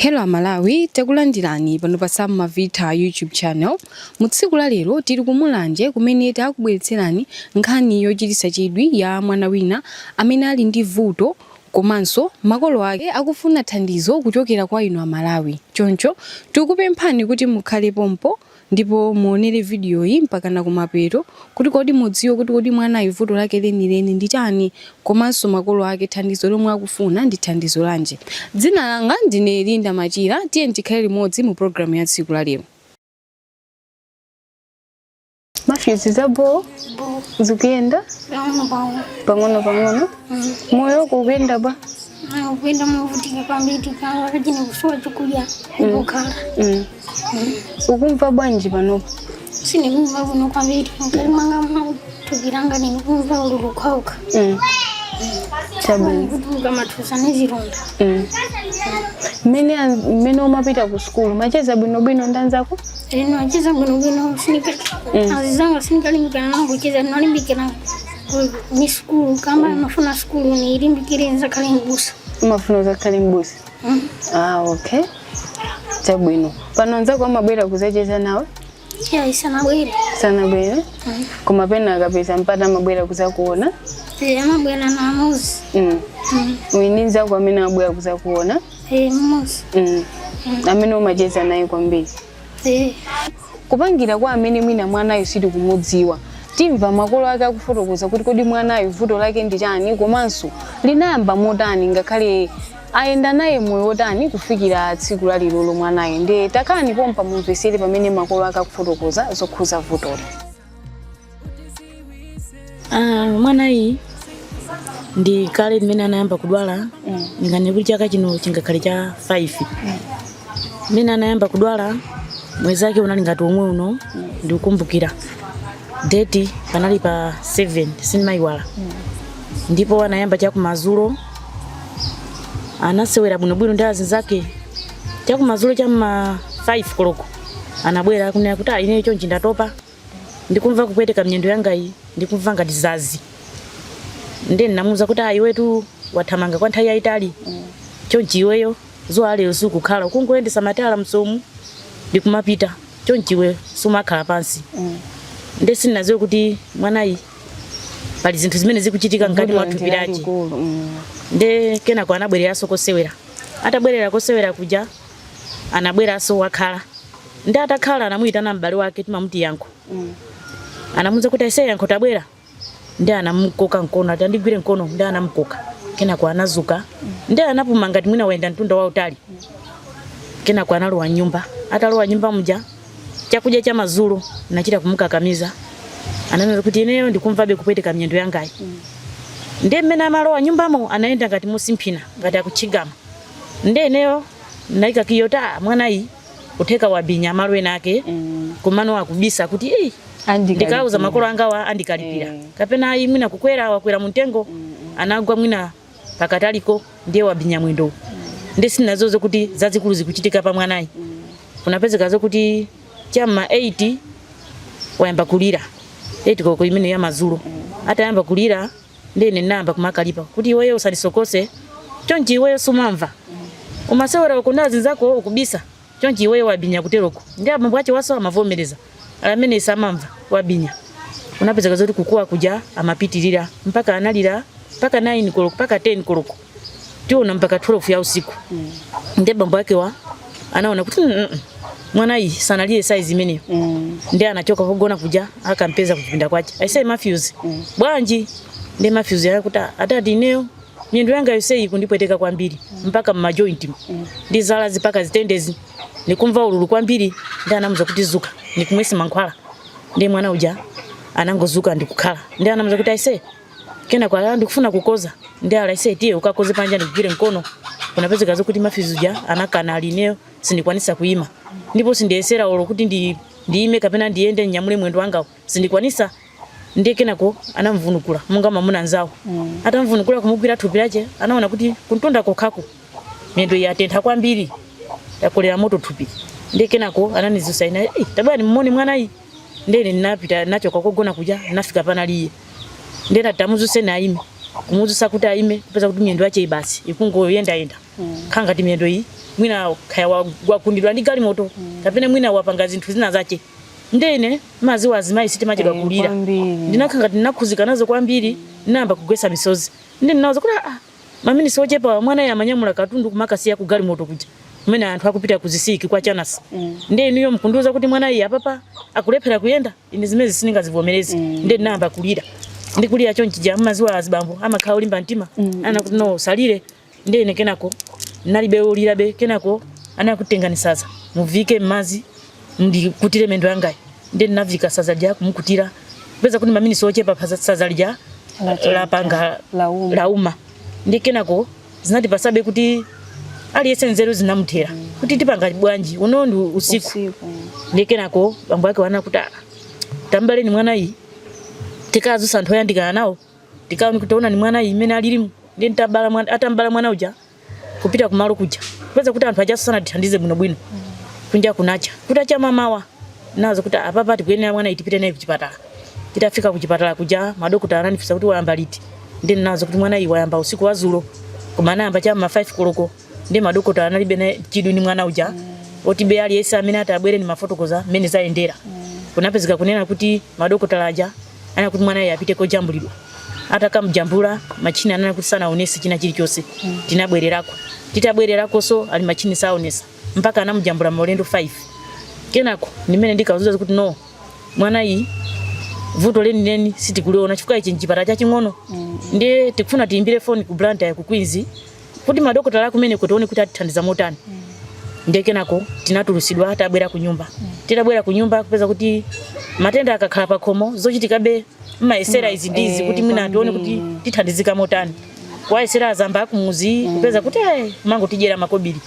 Hello Amalawi, takulandirani pano pa Sam Mavita YouTube channel. Mu tsiku la lero tili ku Mulanje kumene takubweretserani nkhani yochititsa chidwi ya mwana wina amene ali ndi vuto komanso makolo ake akufuna thandizo kuchokera kwa inu Amalawi. Choncho tikukupemphani kuti mukhale pompo ndipo muonere vidiyoyi mpakana kumapeto kuti kodi mudziwe kuti kodi mwanayu vuto lake lenileni ndi chani komanso makolo ake thandizo lomwe akufuna ndi thandizo lanji. Dzina langa ndine Linda Machira, tiyeni tikhale limodzi mu programu ya tsiku la lero. Matthews zabo zikuyenda Pang'ono pang'ono. Pang'ono pang'ono. Moyo ukuyenda bwa? Ukuyenda movutika kwambiri kamba kachine kusowa chokudya kukhala. Ukumva bwanji panopo? Sindikumva bwino kwambiri mkati mwanga mthupi langa ndikumva ululu okhaokha. Chabwino. Kutuluka mathusa ndi zilonda. Mmene umapita ku sukulu umacheza bwinobwino ndi anzako? Ndimacheza bwinobwino sinika azizanga sinikalimbikana nawo kucheza ndinalimbikira ni sukulu kamba nafuna sukulu nilimbikire nzakhale mbusa. Umafuna uzakhale mbusa? Ah, okay, chabwino. Pano anzako amabwera kuzacheza nawe? Iya, sanabwere. Sanabwere, koma pena akapeza mpata amabwera kuzakuona? Amabwera na amozi. Uli ndi nzako amene amabwera kuzakuona? Mmozi. Amene umacheza naye kwambiri? Eh. Kupangira kwa amene mwina mwanayo sitikumudziwa, timva makolo ake akufotokoza kuti kodi mwanayo vuto lake ndi chani komanso linayamba motani, ngakhale ayenda naye moyo wotani kufikira tsiku la lero mwanayo. Ndiye takhalani pompa mumvesere pamene makolo ake akufotokoza zokhuza vutoli. Ah, mwanayi ndi kale limene anayamba kudwala, ndinganene kuti chaka chino chingakhale cha 5 mmene anayamba kudwala. Mwezi wake unali ngati omwe uno, ndikukumbukira date panali pa 7, sindimayiwala. Ndipo anayamba chakumadzulo, anasewera bwinobwino ndi azinzake. Chakumadzulo chamma 5 koloko anabwera kunena kuti, "Ah, ineyo chonchi ndatopa, ndikumva kupweteka miyendo yanga iyi, ndikumva ngati zazi." Ndiye ndinamuwuza kuti, "Ah, iwetu wathamanga kwa nthawi yayitali chonchi, iweyo zuwa lero sukukhala, ukungoyendesa matayala msomu ndikumapita chonchi, iwe sumakhala pansi." Ndiye sindinadziwe kuti mwanayi pali zinthu zimene zikuchitika mkati mwa thupi lake. Nde kenako anabwereranso kosewera. Atabwerera kosewera kuja anabweranso wakhala. Ndi atakhala anamuyitana m'bale wake, timamuti Yankho. Anamuwuza kuti, "Aise Yankho, tabwera." Ndi anamukoka mkono, ati, "Andigwire mkono." Ndi anamukoka, kenako anazuka. Ndi anapuma ngati mwina wayenda mtunda wautali. Kenako analowa nyumba. Atalowa nyumba muja, chakudya cha madzulo nachita kumukakamiza. Ananena kuti, "Ineyo ndikumvabe kupweteka miyendo yangayi." Ndiye mmene amalowa nyumbamo anayenda ngati mosimphina, ngati akutchigama. Ndiye ineyo nayika kiyo ta mwanayi kutheka wabinya malo ena ake, kumano akubisa kuti, "Ei, ndikauza makolo angawa andikalipira." Kapena ayi, mwina kukwera, wakwera mumtengo, anagwa mwina pakataliko, ndiye wabinya mwendo. Ndi sinazozo kuti zazikulu zikuchitika pa mwanayi. Kunapezeka zokuti chamma 8 wayamba kulira, 8 koloko imene ya madzulo. Atayamba kulira, ndiye ine ndinayamba kumakalipa kuti, "Iweyo usandisokose chonchi, iweyo sumamva, umasewera uko ndi azinzako ukubisa chonchi, iweyo wabinya kuteroko." Ndi abambo ache waso amavomereza amene samamva, wabinya. Unapezeka zoti kukuwa kuja amapitirira mpaka analira mpaka 9 koloko, mpaka 10 koloko, tiona mpaka 12 ya usiku. Ndiye bambo ake wa anaona kuti mwanayi sanalire size imeneyo. Ndiye anachoka kugona kuja, akampeza kuchipinda kwache, "Aise Matthews, bwanji?" Ndiye Matthews yakuti, "Atati ineyo miyendo yanga yonse ikundipweteka kwambiri mpaka mmajoint ndi zala zipaka zitendezi, ndikumva ululu kwambiri." Ndi anamuza kuti, "Zuka ndikumwese mankhwala." Ndiye mwana uja anangozuka ndikukhala. Ndiye anamuza kuti, "Aise," kenako ala, "Ndikufuna kukoza." Ndi ala, "Aise, tiye ukakoze panja ndikugwire mkono." Kunapezeka zokuti Matthews uja anakana, ali, "Ineyo sindikwanisa kuyima ndipo sindiyesera olo kuti ndiyime kapena ndiyende nyamule mwendo wangawo, sindikwanisa." Ndiye kenako anamvunukula monga mamuna nzawo. Atamvunukula kumugwira thupi lache, anaona kuti kuntunda kokhako miyendo yatentha kwambiri, yakolera moto thupi. Ndiye kenako ananizusa ina, "Ei, tabwera nimumone mwanayi." Ndiye ine ndinapita, nachoka kogona kuja, nafika panaliye. Ndiye ndati, "Tamuzuse ayime." Kumuzusa kuti ayime, kupeza kuti miyendo yache basi ikungoyendayenda. Khala ngati miyendo iyi mwina khaya wagundidwa ndi galimoto kapena mwina wapanga zinthu zina zache. Ndene maziwa azimayi sitimachedwa kulira. Kwambiri. Ndinakhala ngati ndinakhuzika nazo kwambiri, ndinayamba kugwesa misozi. Ndi ndinawuza kuti ah, maminisi ochepa, mwana iye amanyamula katundu kumakasiya ku galimoto kuja kumene anthu akupita kuzisiki kwa Chanasi. Ndiye inuyo mkundiuza kuti mwana iye apapa akulephera kuyenda, ine zimene sindingazivomereze. Ndiye ndinayamba kulira, ndikulira chonchija, maziwa azibambo amakhala olimba mtima. Ana kuti no, salire. Ndiye ine kenako nalibe olirabe. Kenako anakutengani saza, muvike mmazi, ndikutire mendo yangayi. Ndiye ndinavika saza lija kumukutira, kupeza kuti maminisi ochepa pa saza lija lapanga Lauma. Lauma. Ndi kenako zinatipasabe kuti aliyense nzeru zinamuthera kuti tipanga bwanji, uno ndi usiku. Usiku. Ndi kenako bambo ake wana kuti ah, tambaleni mwana iyi, tikazusa anthu oyandikana nawo, tikaone kuti ona ni mwana iyi imene alilimu. Ndi ntabala mwana, atambala mwana uja kupita kumalo kuja, kupeza kuti anthu ajaso sanatithandize bwinobwino. Kunja kunacha, kutacha mamawa nazo kuti apapa tikuyenera mwana iyi tipite naye kuchipatala. Titafika kuchipatala kuja, madokota anandifunsa kuti wayamba liti. Ndi nazo kuti mwana iyi wayamba usiku wa zulo, koma anayamba cha ma 5 koloko. Ndi madokota analibe naye chidwi ni mwana uja oti be aliyense amene ati abwere ni mafotokoza mmene zayendera. Kunapezeka kunena kuti madokotala aja ana kuti mwana iye apite kojambulidwa. Atakamjambula, machini anena kuti sanaonese china chilichonse. Tinabwererako. Titabwererakonso, ali machini saonesa, mpaka anamujambula maulendo 5. Kenako ndimene ndikauza kuti no, mwana iyi vuto lenileni sitikuliona chifukwa ichi nchipatala chaching'ono. Ndiye tikufuna tiyimbire foni ku Blantyre, ku Queens, kuti madokotala akumene tione kuti atithandiza motani. Ndiye kenako tinatulusidwa, tabwera ku nyumba. Titabwera ku nyumba, kupeza kuti matenda akakhala pakhomo, zochitikabe mmayesera izi ndizi kuti mwina tione kuti tithandizika motani. Kuwayesera azamba akumuzi, kupeza kuti mangotidyera makobiri.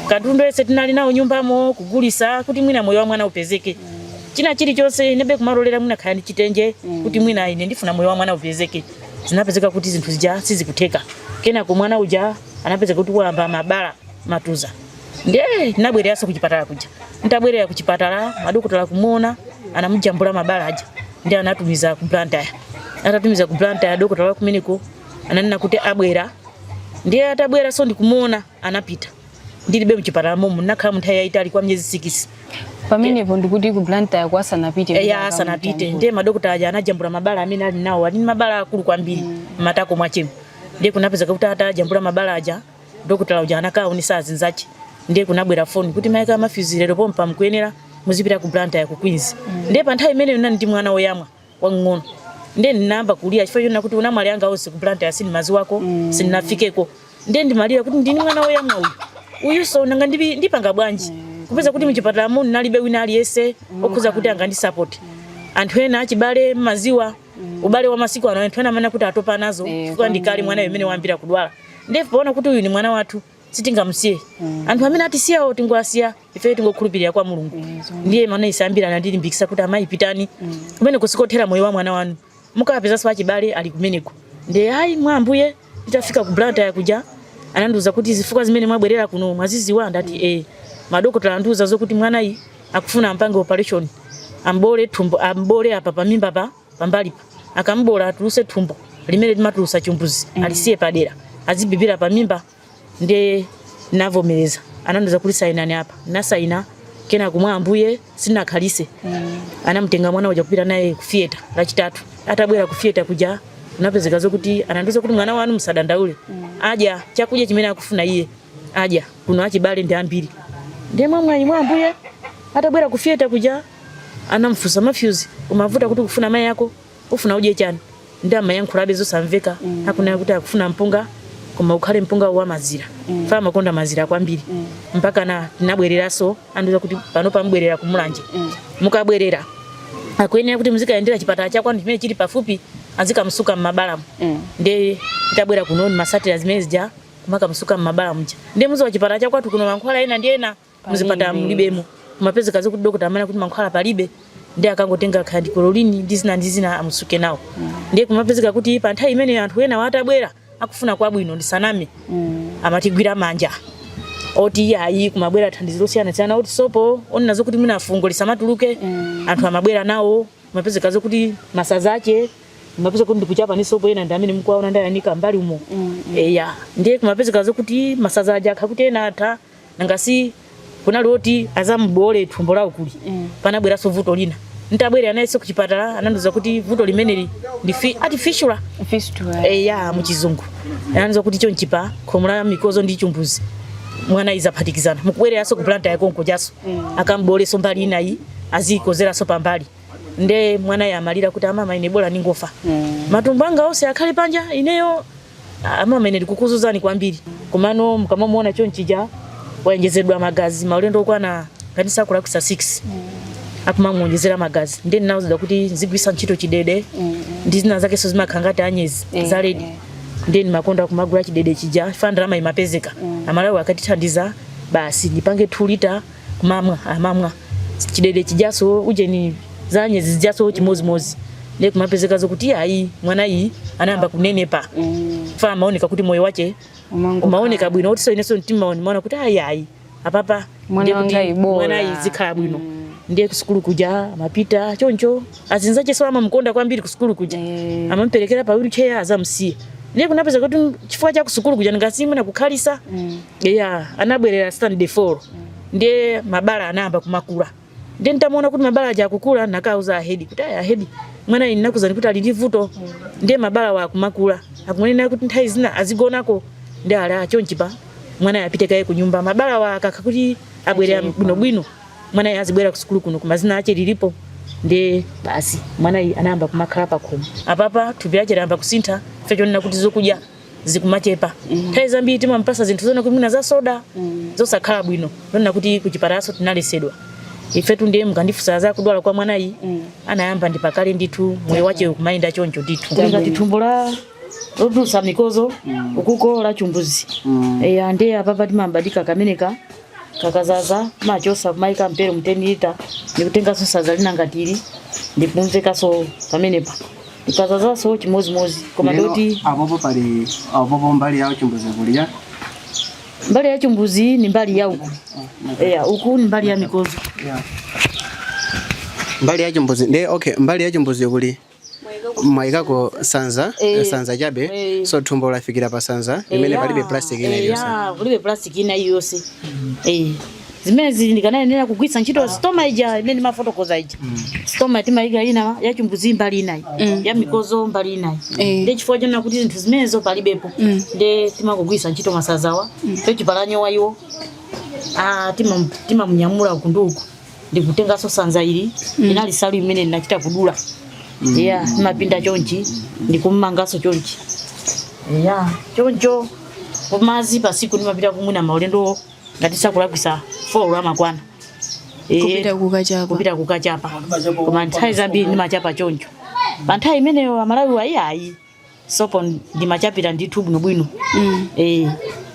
Katundu ese tinali nawo nyumbamo kugulisa kuti mwina moyo wa mwana upezeke. China chilichonse inebe kumalolera, mwina khaya ndi chitenje, kuti mwina ine ndifuna moyo wa mwana upezeke. Zinapezeka kuti zinthu zija sizikutheka. Kenako mwana uja anapezeka kuti wayamba mabala, matuza. Ndiye tinabwereranso kuchipatala kuja. Ntabwerera kuchipatala, madokotala kumuona, anamujambula mabala aja, ndi anatumiza ku Blantyre. Atatumiza ku Blantyre, dokotala kumeneko ananena kuti abwera. Ndiye atabwera so ndikumuona, anapita. Ndilibe mchipatala momo, ndinakhala mu nthawi yayitali kwa miyezi 6. Pamenepo ndikuti ku Blantyre kwa asanapite? Ya, asanapite. Ndiye madokotala aja anajambula mabala amene ali nawo, ali ndi mabala akulu kwambiri mmatako mwachemo. Ndiye kunapezeka kuti atajambula mabala aja, dokotala uja anakaonesa azinzache. Ndiye kunabwera foni kuti mayika mafizi lero pompa mukuyenera muzipita ku Blantyre, ku Queens. Ndiye pa nthawi imeneyo ndinali ndi mwana woyamwa wang'ono. Ndiye ndinayamba kulira chifukwa chonena kuti unamwali anga onse ku Blantyre sindimaziwako, sindinafikeko. Ndiye ndimalira kuti ndini mwana woyamwa uyu, uyuso nanga ndipanga bwanji? Kupeza kuti muchipatalamo ndinalibe wina aliyense okhuza kuti angandisapoti. Anthu ena achibale, mmaziwa ubale wa masiku ano, anthu ena amene kuti atopa nazo chifukwa ndikale mwana imene wambira kudwala. Ndiye poona kuti uyu ni mwana wathu, sitingamsiye. Anthu amene atisiyawo tingoasiya, ife tingokhulupirira kwa Mulungu. Ndiye manesi ambiri anandilimbikitsa kuti amayi, pitani kumene kusikothera moyo wa mwana wanu, mukapezanso achibale ali kumeneko. Ndiye ayi, mwa Ambuye nditafika ku Blantyre kuja, anandiuza kuti zifukwa zimene mwabwerera kuno mwaziziwa? Ndati eh, madokotala andiuza zokuti mwana iyi akufuna ampange operation, ambole thumbo, ambole apa pamimba pa pambalipa. Akambola, atuluse thumbo limene limatulusa chumbuzi, alisiye padera, azibibira pamimba. Ndiye navomereza. Anandiuza kuti sayinani apa, nasayina. Kenako mwa Ambuye sindinakhalise, anamutenga mwana uja kupita naye ku theater Lachitatu. Atabwera ku theater kuja, kunapezeka zokuti anandiuza kuti mwana wanu musadandaule, adya chakudya chimene akufuna iye, adya kuno, achibale ndi ambiri. Ndiye mwamwayi mwa Ambuye, atabwera ku theater kuja, anamfunsa Matthews, umavuta kuti kufuna mayi ako, ufuna udye chani? Ndi amayankhulabe zosamveka, akunena kuti akufuna mpunga, koma ukhale mpunga wa mazira, fa amakonda mazira kwambiri. Mpaka na tinabwereranso, andiuza kuti pano pamubwerera kumulanje. Mukabwerera, akuyenera kuti muzikayendera chipatala chakwanu chimene chili pafupi, azikamsuka m'mabalamo. Ndiye titabwera kuno, masatira zimene zija kumakamusuka m'mabala muja. Ndiye muzi wa chipatala chakwathu kuno, mankhwala ena ndi ena muzipatala mulibemo. Kumapezeka zokuti dokota amene kuti mankhwala palibe, ndi akangotenga khaya ndi Chlorine ndi zina ndi zina amusuke nawo. Ndiye kumapezeka kuti pa nthawi imeneyo anthu ena atabwera akufuna kwabwino, ndisaname, amatigwira manja oti ayi, kumabwera thandizo losiyanasiyana, oti sopo onena zokuti mwina fungo lisamatuluke, anthu amabwera nawo. Kumapezeka zokuti masaza ache Mapeza kuti ndikuchapa ni sopo ena ndi amene mukuwaona ndayanika mbali umo. Eya, ndiye kumapezeka zokuti masaza aja akhakuti ena atha, nangasi kunali oti azamubole thumbo lawo kuli. Panabweranso vuto lina. Ntabwera anayenso kuchipatala, anandiuza kuti vuto limeneli ndi ati fistula. Fistula. Eya, muchizungu. Anandiuza kuti chonchipa khomo la mikozo ndi chumbuzi mwana izaphatikizana, mukubwereranso ku Blantyre konko chaso akamboleso mbali inayi, azikonzeranso pambali. Nde mwanayi amalira kuti, "Amama, ine bola ningofa, matumbo anga onse akhale panja, ineyo amama ine ndikukuzuzani kwambiri." Komano mukamamuona chonchija, wayenjezedwa magazi maulendo okwana, ngati sakulakwisa, 6, akumamuonjezera magazi. Ndiye ndinawuzidwa kuti nzigwisa ntchito chidede ndi zina zakenso zimakhala ngati anyezi za red. Ndiye ndimakonda kumagula chidede chija, fa ndalama imapezeka, Amalawi akatithandiza, basi ndipange 2 lita kumamwa, amamwa chidede chijaso, ujeni za anyezi zijaso chimozimozi. Ndiye kumapezeka zokuti ayi, mwana iyi anayamba kunenepa, fa amaoneka kuti moyo wache umaoneka bwino, kuti so inenso mtima ndimaona kuti ayi, ayi, apapa Mwana ndiye kuti wanga ibola. mwana iyi zikhala bwino. Ndiye kusukulu kuja amapita choncho, azinzache so amamukonda kwambiri kusukulu kuja, amamuperekera pa wheelchair azamsiya. Ndiye kunapeza kuti chifukwa cha kusukulu kuja ndingasimwe kukhalisa. Iya, anabwerera standard 4, ndiye mabala anayamba kumakula. Ndiye nitamuona kuti mabala aja akukula, nakauza a head kuti, "Aya a head, mwana ine nakuzani kuti ali ndi vuto, ndiye mabala wa akumakula, akumanena kuti nthawi zina azigonako." Ndi ali achonchipa mwana apite kaye ku nyumba, mabala wa akakha kuti abwerera bwinobwino, mwana iye azibwera ku sukulu kuno, koma zina ache lilipo. Ndiye basi mwana iyi anayamba kumakhala pakhomo. Apapa thupi lache layamba kusintha, chonena kuti zokudya zikumachepa. Nthawi zambiri timampasa zinthu zona kuti mwina za soda, zosakhala bwino, zonena kuti kuchipatalaso tinalesedwa ifetu. Ndiye mukandifunsa za kudwala kwa mwanayi, anayamba ndi pakale ndithu, moyo wache kumayenda choncho ndithu, ngati thumbo la lotulutsa mikozo ukuko la chumbuzi. Eya, ndiye apapa timambadika kameneka, kakazaza machosa kumayika mpero mu 10 lita, ndikutenganso saza lina ngatili, ndikumvekaso pamenepa, ikazazaso chimozimozi, koma Ndeno ndoti apopo pali apopo mbali yawo chimbuzi kuliya? Mbali ya chumbuzi ni mbali ya uku. Eya, uku ni mbali ya mikozo. Yeah. Mbali ya chimbuzi nde, okay, mbali ya chimbuzi kuli mwayikako sanza? Eh. Sanza chabe? Eh. So thumbo lafikira pa sanza limene palibe plastic ina iliyonse? Eya, kulibe plastic ina iliyonse. Eh, zimene zili ndikanayenera kugwiritsa ntchito stoma ija imene mafotokoza ija. Stoma timayika ina ya chumbuzi mbali inayi, ya mikozo mbali inayi. Ndi chifukwa chonena kuti zinthu zimenezo palibepo, nde timakugwiritsa ntchito masazawa. Chochipalanyo iwo, ah, timamunyamula uku ndi uku, ndikutenganso sanza ili, inali salu imene ndinachita kudula. Iya, timapinda chonchi, ndikummanganso chonchi. Iya, choncho kumazi pasiku ndimapita kumwina maulendo, ngati sakulakwisa, 4 amakwana. Kupita kukachapa? Kupita kukachapa, koma nthawi zambiri ndimachapa choncho. Pa nthawi imeneyo Amalawi ayi, ayi, sopo ndimachapira ndithu bwinobwino. Eh.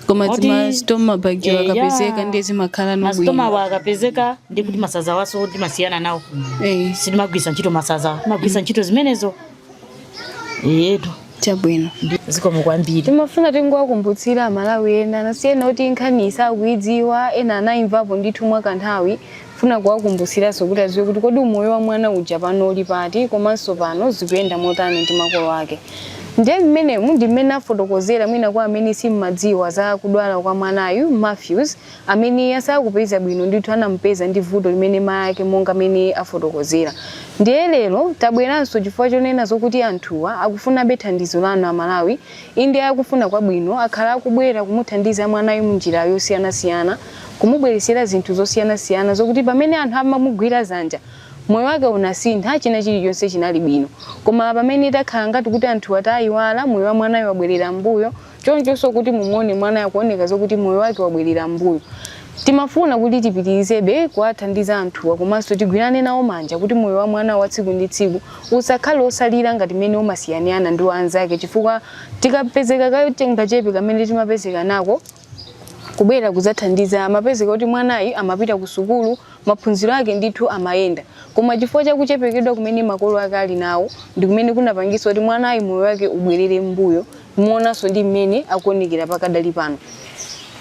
Koma Oti- zima stoma bag akapezeka, ndiye zimakhala Mastoma nobwino. akapezeka, ndikuti masaza waso timasiyana nawo. Sitimagwisa ntchito masaza, timagwisa ntchito zimenezo yetu. Chabwino. Zikomo kwambiri. Timafuna tingowakumbutsira Amalawi ena nasiyena kuti nkhani isakuidziwa, ena anayimvapo ndithu mwa kanthawi, funa kuwakumbutsiranso kuti adziwe kuti kodi umoyo wa mwana uja pano uli pati, komanso pano zikuyenda motani ndi makolo ake. Ndiye mmenemu ndi mmene afotokozera, mwina kwa amene simmadziwa za kudwala kwa mwanayu Matthews, amene asakupeza bwino ndithu, anamupeza ndi vuto limene mayi ake monga mmene afotokozera. Ndiye lero tabweranso chifukwa chonena zokuti anthuwa akufunabe thandizo lanu Amalawi. Inde, akufuna kwabwino, akhala akubwera kumuthandiza mwanayu munjira yosiyanasiyana, kumubweresera zinthu zosiyanasiyana, zokuti pamene anthu amamugwira zanja moyo wake unasintha, china chilichonse chinali bwino. Koma pamene takhala ngati kuti anthu atayiwala, moyo wa mwanayo wabwerera mbuyo chonchonso, kuti mumuone mwanayo akuoneka zokuti moyo wake wabwerera mbuyo. Timafuna kuti tipitirizebe kuwathandiza anthuwa, komanso tigwirane nawo manja kuti moyo wa mwana wa tsiku ndi tsiku usakhale osalira ngati mmene umasiyanirana ndi wa anzake, chifukwa tikapezeka kangachepe kamene timapezeka nako kubwera kudzathandiza, amapezeka kuti mwanayi amapita ku sukulu, maphunziro ake ndithu amayenda, koma chifukwa chakuchepekedwa kumene makolo ake ali nawo ndi kumene kunapangisa kuti mwanayi moyo wake ubwerere mbuyo. Muonanso ndi mmene akuonekera pakadali pano.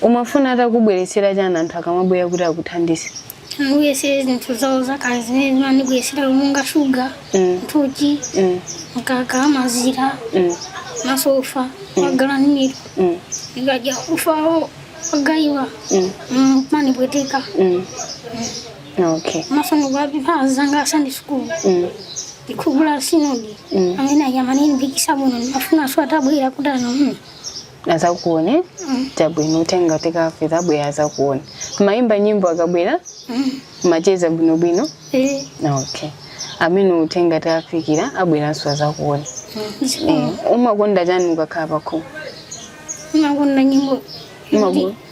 Umafuna atakubweretsera chani anthu akamabwera kuti akuthandize? Anibweresere zinthu zawo zakale zimene zimanibweresera monga shuga, nthochi, mkaka, mazira, maso ufa wagalanimiro. Ndikadya ufa wagayiwa manipweteka. Maso ndikuwapempha azanga a Sunday school, ndikhugula sinodi amene ajamanini mpikisa bwino, ndimafunanso atabwera kuti ano Azakuone. Chabwino, utenga tikafika abwera azakuone. Mayimba nyimbo akabwera? Macheza bwinobwino? Eh. Okay, amene utenga tafikira abweranso azakuone. Umakonda chani ukakhala pakhomo? Imakonda nyimbo.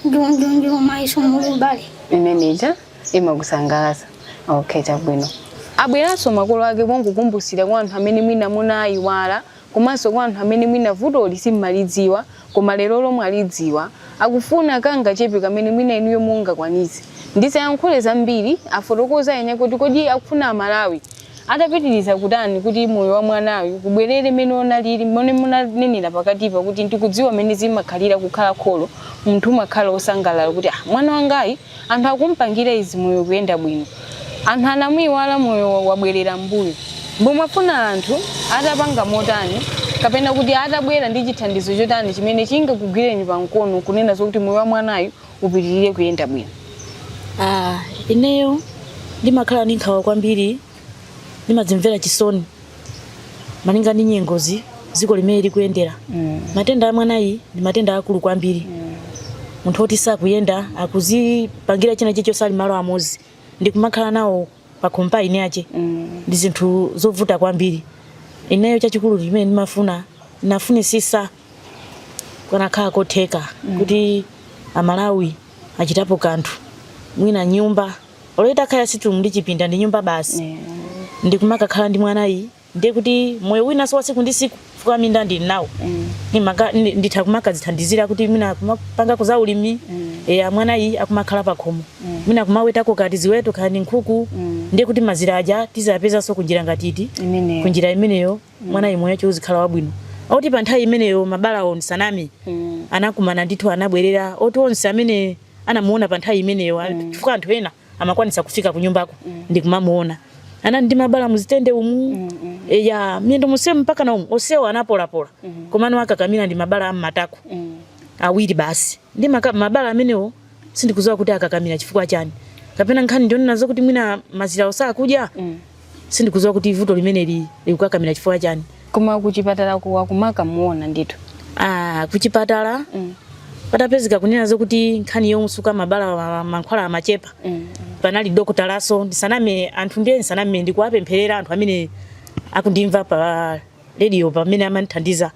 Njonjonjo maiso mulubale. Imeneja imakusangalatsa. Okay, chabwino. Abweranso makolo ake kungokumbusira kwa anthu amene mwina munayiwala, komanso kwa anthu amene mwina vutoli simmalidziwa koma lero lomwe alidziwa, akufuna kangachepe kamene mwina inuyo mungakwanitse. Ndisayankhule zambiri, afotokoza ene kuti kodi akufuna Amalawi atapitiriza kutani kuti moyo wa mwanayu kubwerere mmene unalili, mmene munanenera pakatipa kuti ndikudziwa mmene zimakhalira kukhala kholo. Munthu umakhala osangalala kuti, ah, mwana wangayi anthu akumpangira izi, moyo kuyenda bwino. Anthu anamuyiwala, moyo wabwerera mbuyo. Mumafuna anthu atapanga motani, kapena kuti atabwera ndi chithandizo chotani chimene chingakugwireni pamkono kunena zokuti moyo wa mwanayu upitirire kuyenda bwino? Ah, ineyo ndimakhala ndi nkhawa kwambiri, ndimadzimvera chisoni malinga ndi nyengozi dziko limene likuyendera. Matenda a mwanayi ndi matenda akulu kwambiri. Munthu oti sakuyenda, akuzipangira china chilichonse ali malo amodzi, ndi kumakhala nawo pa khomo ine ache, ndi zinthu zovuta kwambiri. Ineyo chachikulu chimene ndimafuna, nafunisisa kanakhala kotheka kuti Amalawi achitapo kanthu, mwina nyumba olo itakhala sitting room ndi chipinda, ndi nyumba basi, ndikumakakhala ndi mwanayi, ndiye kuti moyo winanso wa siku ndi siku, fuka minda ndili nawo, nditha kumakadzithandizira kuti mwina kumapangako za ulimi. Mwanayi akumakhala pakhomo, mwina kumawetako kati ziweto kaya ndi nkhuku, ndiye kuti mazira aja tizapezanso kunjira ngatiti Imeneyo. Kunjira imeneyo mwanayi moyo wache uzikhala wabwino. Oti pa nthawi imeneyo mabalawo ndisanami anakumana ndithu, anabwerera, oti onse amene anamuona pa nthawi imeneyo, chifukwa anthu ena amakwanisa kufika kunyumbako ndi kumamuona ana ndi mabala muzitende umu, ya miyendo musemu mpaka na umu osewo anapolapola, komano akakamira ndi mabala ammatako awiri basi. Ndi mabala amenewo sindikudziwa kuti akakamira chifukwa chani, kapena nkhani ndionena zokuti mwina mazira osakudya. Sindikudziwa kuti vuto limeneli likukakamira chifukwa chani. Koma kuchipatala kuwa kumakamuona ndithu? Ah, kuchipatala patapezeka kunena zokuti nkhani yomusuka mabala mankhwala amachepa, panali dokotalaso. Ndisaname anthu, ndiye ndisaname, ndikuwapempherera anthu amene akundimva pa radio pamene amandithandiza.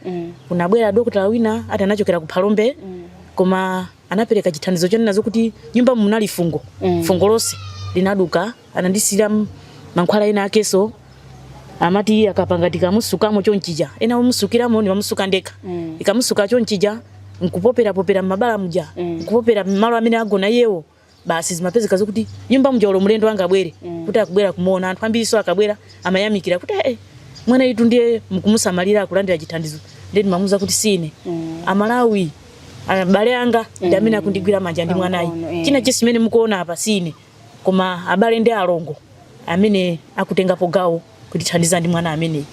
Kunabwera dokotala wina ati anachokera ku Phalombe, koma anapereka chithandizo chonena zokuti nyumba munali fungo, fungo lonse linaduka. Anandisiyira mankhwala ena akeso, amati akapanga tikamusukamo chonchija, ena omusukiramo ndimamusuka ndekha. Ikamusuka chonchija nkupoperapopera mmabala muja, nkupopera malo amene agona iyewo basi, zimapezeka zokuti nyumba muja ulo mlendo angabwere kuti akubwera kumuona, anthu ambiriso akabwera amayamikira kuti, "Eh, mwana itu ndiye mukumusamalira, akulandira chithandizo." Ndiye ndimamuuza kuti sine, Amalawi abale anga ndi amene akundigwira manja ndi mwanayi. Pamkono, eh. China chonse chimene mukuona apa sine, koma abale ndi alongo amene akutengapo gawo kutithandiza ndi mwana ameneyi.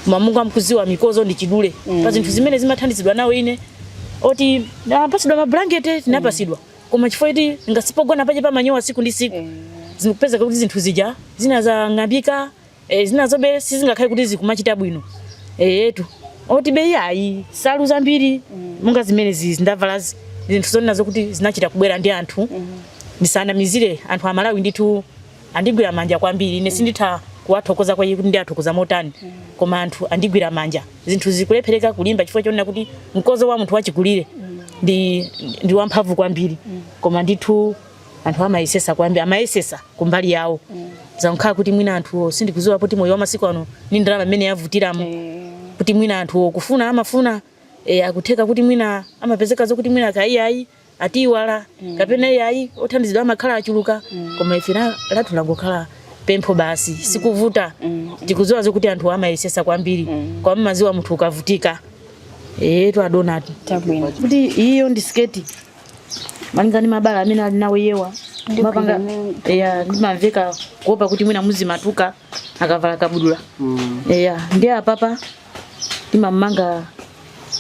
Koma Mungu amkuziwa mikozo ndi chidule pa zinthu zimene zimathandizidwa nawo ine, oti apasidwa mablanketi, tinapasidwa, koma chifukwa iti ngasipogona pache pamanyowa siku ndi siku, zikupezeka kuti zinthu zija zina zang'ambika, zina zobe sizingakhale kuti zikumachita bwino etu. Oti be ayi, salu zambiri monga zimene zizi ndavalazi, zinthu zonena zokuti zinachita kubwera ndi anthu. Ndisanamizire anthu Amalawi ndithu andigwira manja kwambiri. Ine sinditha kuwathokoza kwa iye kuti ndiathokoza motani, koma anthu andigwira manja. Zinthu zikulephereka kulimba chifukwa chonena kuti mkozo wa munthu wachikulire ndi wamphamvu kwambiri, koma ndithu anthu amayesesa kwambiri, amayesesa kumbali yawo. Zankhala kuti mwina anthu, sindikudziwa kuti moyo wa masiku ano ni ndalama imene yavutiramo, kuti mwina anthu kufuna amafuna, akutheka kuti mwina amapezeka zokuti mwina kaiyayi atiwala, kapena iyayi othandizidwa amakhala achuluka. Koma ife lathu langokhala pempho basi, sikuvuta. Tikudziwa zokuti anthu amayesesa kwambiri, kwa mmaziwa munthu ukavutika twadonatu Chabwino. Kuti iyo ndi siketi malinga ndi mabala amene ali nawo iyewa. Mapanga eya, ndimamveka kuopa kuti mwina muzimatuka akavala kabudula. Eya, ndi apapa timamanga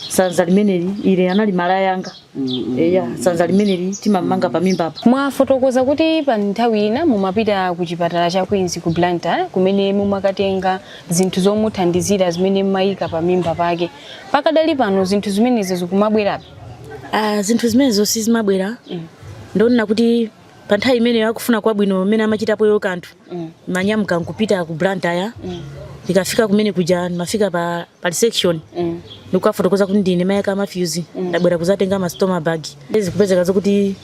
sanza limeneli, ile anali malaya yanga. Eya, sanza limeneli timamanga pamimba apa. Mwafotokoza kuti pa nthawi ina mumapita ku chipatala cha Queens ku Blantyre, kumene mumakatenga zinthu zomuthandizira zimene mmayika pamimba pake. Pakadali pano zinthu zimenezi zikumabwerabe? Ah, zinthu zimenezo sizimabwera. Ndionena kuti pa nthawi imeneyo akufuna kwabwino mmene amachitapo yo kanthu, manyamuka nkupita ku Blantyre. Ndikafika kumene kuja, ndimafika pa reception, ndikukafotokoza kuti ndine mayi aka Matthews, ndabwera kuzatenga ma stoma bag. Zikupezeka zokuti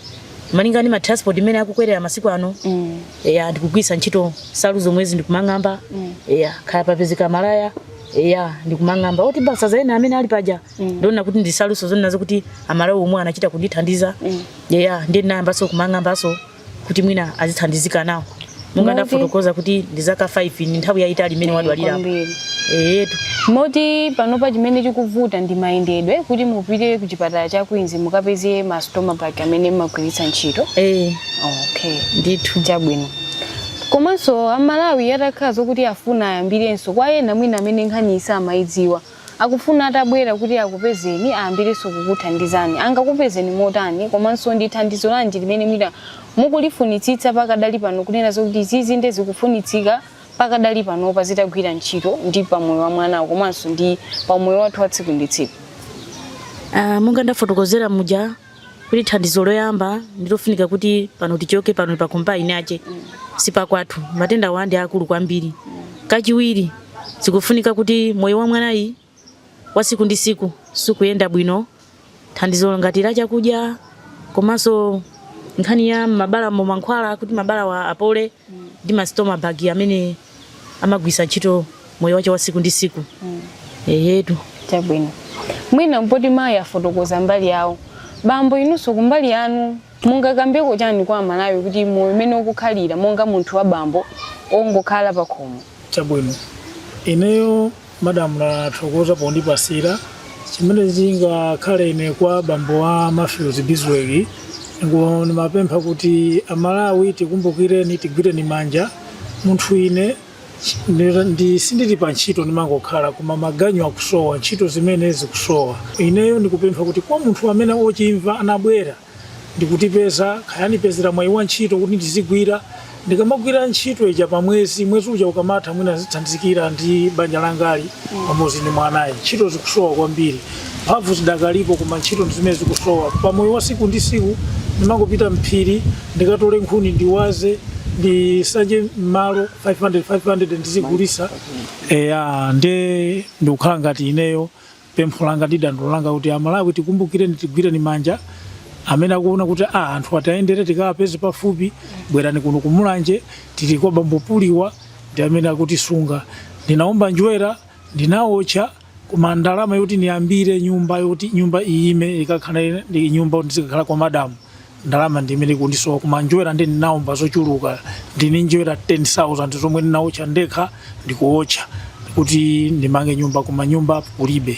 malinga ndi ma transport imene akukwerera masiku ano, eya, ndikugwisa ntchito nsalu zomwezi, ndikumang'amba. Eya, khaya papezeka malaya, eya, ndikumang'amba oti basa zaena amene ali paja. Ndiona kuti ndi nsaluso zonena zokuti amalawi omwe anachita kundithandiza. Eya, ndiye ndinayambanso kumang'ambaso kuti mwina azithandizika nawo, monga ndafotokoza kuti ndi zaka 5, ni nthawi yayitali imene wadwalirapo. Kwambiri. Eyetu. Moti panopa chimene chikuvuta ndi mayendedwe kuti mupite ku chipatala cha Queens mukapeze ma stoma bag amene mumagwiritsa ntchito? Eh. Okay. Ndithu. Chabwino. Komanso Amalawi atakhala zokuti afuna ayambirenso kwa ena mwina amene nkhani samayidziwa, akufuna atabwera kuti akupezeni, ayambirenso kukuthandizani, angakupezeni motani? Komanso ndi thandizo lanji limene mwina mukulifunitsitsa pakadali pano, kunena zokuti izizi nde zikufunitsika pakadali panopa zitagwira ntchito ndi pamoyo wa mwanawo komanso ndi pamoyo wathu wa tsiku ndi tsiku? Ah, monga ndafotokozera muja kuti thandizo loyamba ndilofunika kuti pano tichoke pano pa combine ache, sipakwathu, matenda wa ndi akulu kwambiri. Kachiwiri, zikufunika kuti moyo wa mwanayi wa siku ndi siku sikuyenda bwino, thandizo ngati la chakudya, komanso nkhani ya mabala mo mankhwala kuti mabala wa apole, ndi ma stoma bag amene amagwisa ntchito moyo wache wa siku ndi siku. Eyetu. Chabwino. Mwina mpoti mayi afotokoza mbali yawo, bambo inunso kumbali yanu mungakambeko chani kwa Amalawi kuti moyo umene ukukhalira monga munthu wa bambo ongokhala pa khomo? Chabwino, ineyo madamu nathokoza pondipasira chimene chingakhale. Ine kwa bambo wa Matthews Bizweki ndimapempha kuti Amalawi tikumbukireni, tigwireni manja. Munthu ine ndi sindili pa ntchito, ndimangokhala, koma maganyu akusowa, ntchito zimene zikusowa. Ineyo ndikupempha kuti kwa munthu amene ochimva anabwera ndikutipeza, khayanipezera mwayi wa ntchito kuti ndizigwira. Ndikamagwira ntchito ija pa mwezi, mwezi uja ukamatha, mwina zithandizikira ndi banja langali pamodzi ndi mwanayi. Ntchito zikusowa kwambiri, mphamvu zidakalipo, koma ntchito ndi zimene zikusowa. Pamoyo wa siku ndi siku ndimangopita mphiri, ndikatole nkhuni, ndiwaze, ndisanje m'malo 500 500 ndizigulisa. Eya, nde ndikukhala ngati ineyo pempho langa ndi dandaulo langa kuti Amalawi tikumbukireni, tigwireni manja. Amene akuona kuti a anthu atayendere tikawapeze pafupi, bwerani kuno kumulanje, tili kwa bambo Puliwa, ndi amene akutisunga. Ndinaomba njwera, ndinawotcha, koma ndalama yoti niyambire nyumba, yoti nyumba iyime, ikakhala ndi nyumba ndizikakhala kwa madamu, ndalama ndi imene ikundisowa. Koma njwera ndi ndinaomba zochuluka, ndini njwera 10,000 zomwe ndinawotcha ndekha, ndikuwotcha kuti ndimange nyumba, koma nyumba kulibe.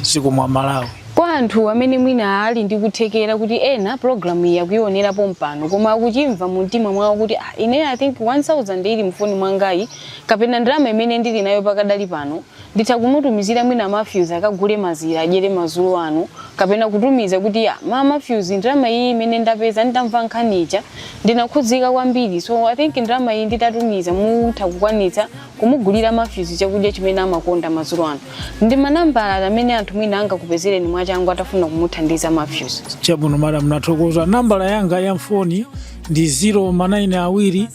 Zikomo Malawi. Kwa anthu amene mwina ali ndi kuthekera kuti ena program iyi akuyionerapo mpano, koma akuchimva mu mtima mwawo kuti ah, ine I think 1000 ili mfoni mwangayi kapena ndalama imene ndili nayo pakadali pano nditha kumutumizira mwina Matthews akagule mazira adyere madzulo ano, kapena kutumiza kuti ya ma Matthews, ndalama iyi imene ndapeza nditamva nkhani ija ndinakhudzika kwambiri, so I think ndalama iyi nditatumiza mutha kukwanitsa kumugulira Matthews chakudya chimene amakonda madzulo ano, ndi manambala amene anthu mwina angakupezereni mwachangu atafuna kumuthandiza Matthews? Chabwino madam, nathokoza. Nambala yanga ya mfoni ndi 0 manayini awiri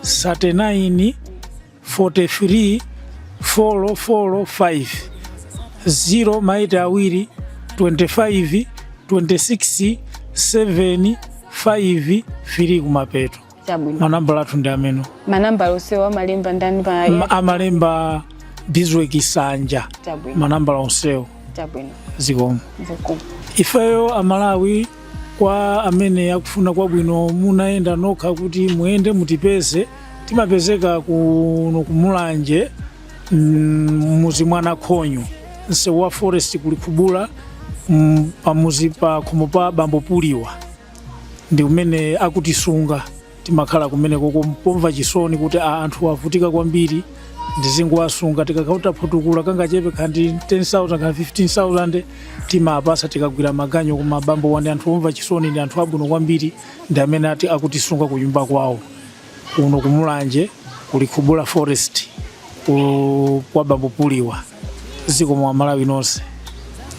39 43 445, 0 ma eight awiri 25 26 7 5 3 kumapeto. Chabwino. Manambala athu ndi ameno. Manambala onsewo amalemba ndani pa? Amalemba Bizweki Sanja. Chabwino. Manambala onsewo. Chabwino. Zikomo. Zikomo. Ifeyo Amalawi, kwa amene akufuna kwabwino, munayenda nokha kuti muyende mutipeze, timapezeka kuno kumulanje, muzi mwa Nakhonyo, msewu wa Forest kuli Khubula, pamuzi pa khomo pa bambo Puliwa, ndi umene akutisunga. Timakhala kumeneko pomva chisoni kuti anthu avutika kwambiri, ndizingowasunga. Tikakauta phutukula kangachepe kandi 10,000 kandi 15,000 timapasa tikagwira maganyo. Koma bambo ndi anthu omva chisoni, ndi anthu abwino kwambiri, ndi amene ati akutisunga kunyumba kwawo kuno kumulanje kuli Khubula Forest kwa bambo Puliwa. Zikomo Amalawi nonse,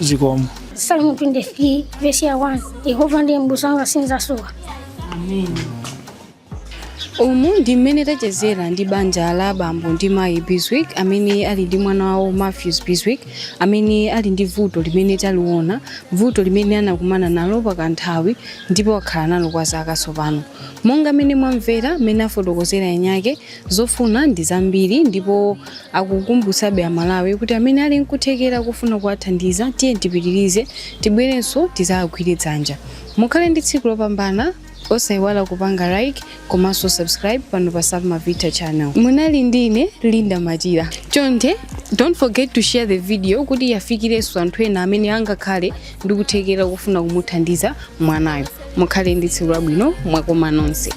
zikomo. Salmo 23 verse ya 1: Yehova ndiye mbusa wanga, sinzasowa. Umu ndi mmene tachezera ndi banja la bambo ndi mayi Biswick amene ali ndi mwana wawo Matthews Biswick amene ali ndi vuto limene taliona, vuto limene anakumana nalo pakanthawi ndipo akhala nalo kwa zaka tsopano. Monga mmene mwamvera mmene afotokozera yenyake, zofuna ndi zambiri ndipo akukumbutsabe Amalawi kuti amene ali nkuthekera kufuna kuwathandiza, tiye tipitirize, tibwerenso tizawagwire dzanja. Mukhale ndi tsiku lopambana. Osayiwala kupanga like komanso subscribe pano pa Sam Mavita channel. Munali ndine Linda Matira. Chonde, don't forget to share the video kuti yafikirenso anthu ena amene angakhale ndi kuthekera kufuna kumuthandiza mwanayo. Mukhale ndi tsiku labwino, mwakoma nonse.